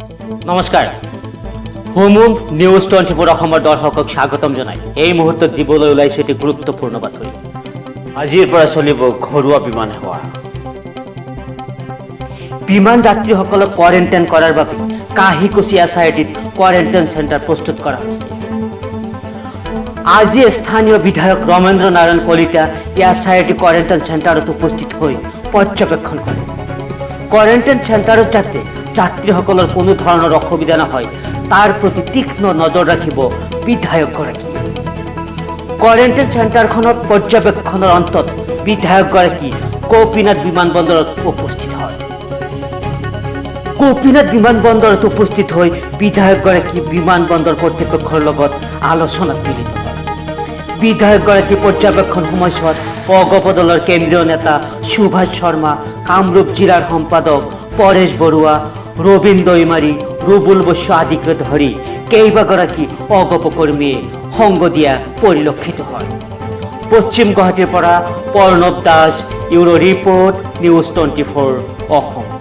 নমস্কাৰ, হুমুম নিউজ 24 অসমৰ দৰ্শকক স্বাগতম জনাই এই মুহূৰ্তত দিবলৈ ওলাইছোঁ এটি গুৰুত্বপূৰ্ণ বাতৰি। আজিৰ পৰা চলিব ঘৰুৱা বিমান সেৱা। বিমান যাত্ৰীসকলক কোৱাৰেণ্টাইন কৰাৰ বাবে কাহিকুচি এছ I টিত কোৱাৰেণ্টাইন চেণ্টাৰ প্ৰস্তুত কৰা হৈছে। আজি স্থানীয় বিধায়ক Ramendra Narayan Kalita S I T quarantine চেণ্টাৰত উপস্থিত হৈ পৰ্যবেক্ষণ কৰে। কোৱাৰেণ্টাইন চেণ্টাৰত যাতে যাত্ৰীসকলৰ কোনো ধৰণৰ অসুবিধা নহয়, তাৰ প্ৰতি তীক্ষ্ণ নজৰ ৰাখিব বিধায়কগৰাকীয়ে। কোৱাৰেণ্টাইন চেণ্টাৰখনত পৰ্যবেক্ষণৰ অন্তত বিধায়কগৰাকী গোপীনাথ বিমানবন্দৰত উপস্থিত হয়। গোপীনাথ বিমানবন্দৰত উপস্থিত হৈ বিধায়কগৰাকী বিমানবন্দৰ কৰ্তৃপক্ষৰ লগত আলোচনাত মিলিত হয়। বিধায়কগৰাকী পৰ্যবেক্ষণ সময়ছোৱাত অগপ দলৰ কেন্দ্ৰীয় নেতা সুভাষ শৰ্মা, কামৰূপ জিলাৰ সম্পাদক পৰেশ বৰুৱা, ৰবীন দৈমাৰী, ৰুবুল বৈশ্য আদিকে ধৰি কেইবাগৰাকী অগপ কৰ্মীয়ে সংগ দিয়া পৰিলক্ষিত হয়। পশ্চিম গুৱাহাটীৰ পৰা Pranab Das, bureau report, news 24 Assam.